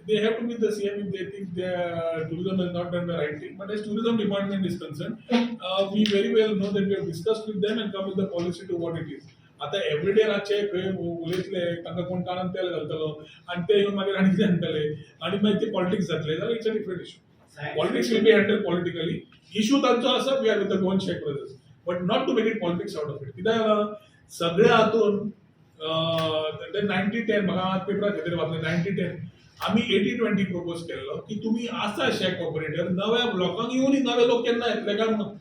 They have to meet the CM if they think the tourism has not done the right thing. But as tourism department is concerned, we very well know that we have discussed with them and come with the policy to what it is. आतां everyday रातचे खंय उलयतले, तांकां कोण कानान तेल घालतलो आनी ते येवन मागीर आनी कितें म्हणटले आनी मागीर ते पॉलिटिक्स जातले जाल्यार it's a different issue. Politics will be handled politically. Issue तांचो आसा, we are with the Goan Shack Brothers, but not to make it politics out of it. कित्याक जाणा, सगळ्या हातून 90-10, म्हाका आज पेपरार खंय तरी वाचलें 90-10. आमी 80-20 प्रपोज केल्लो की तुमी आसा शॅक ऑपरेटर, नव्या लोकांक येवनी, नवे लोक केन्ना येतले काय म्हणून.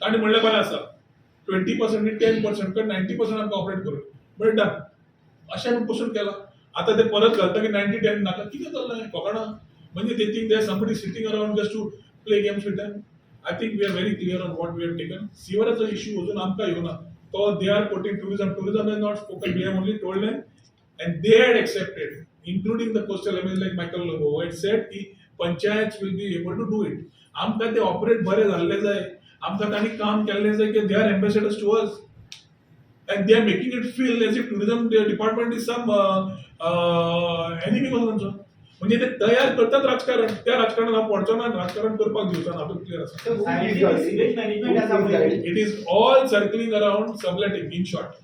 तांणी म्हणलें, बरें आसा, 20%, 10% कड, 90% आमकां ऑपरेट करूं. बरें, डन. अशें आमी पसून केलां. आतां ते परत घालता की 90-10 नाका. कितें चल्लां कोंकणा? म्हणजे they think there somebody sitting around just to play games with them. I think we are very clear on what we have taken. सिवराचो issue अजून आमकां येवना तो. They are quoting tourism. Tourism has not spoken. We have only told them and they had accepted, including the coastal MLA like Michael Lobo had said की panchayat will be able to do it. आमकां ते operate बरें जाल्लें जाय, आमकां तांणी काम केल्लें जाय की they are ambassadors to us and they are making it feel as if tourism department is some enemy कसो तांचो. म्हणजे ते तयार करतात राजकारण. त्या राजकारणात हांव पडचो ना, राजकारण करपाक दिवचो ना, हातूंत क्लियर आसा. सिवेज मॅनेजमेंट आसा पळय. It is all circling around subletting. In short,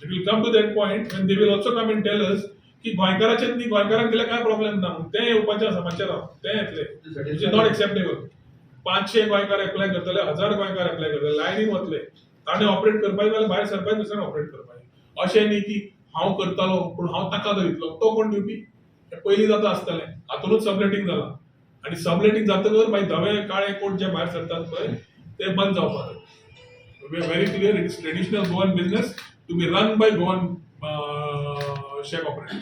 it will come to that point when they will also come and tell us की गोंयकाराचेच न्ही, गोंयकारांक दिल्यार काय प्रॉब्लेम ना म्हणून. तें येवपाचें आसा, मातशें राव, तें येतलें. It is not acceptable. 500 गोंयकार एप्लाय करतले, 1000 गोंयकार एप्लाय करतले, लायनीन वतले. ताणें ऑपरेट करपाक जाल्यार भायर सरपाक, दुसऱ्यान ऑपरेट करपाक. अशें न्ही की हांव करतालो पूण हांव ताका दितलो, तो कोण दिवपी. हें पयलीं जाता आसतलें. हातूनच सबलेटींग जालां आनी सबलेटींग जातकर मागीर धवे काळे कोट जे भायर सरतात पळय, ते बंद जावपाक जाय. We are very clear, it is traditional Goan business to be run by Goan shack operators.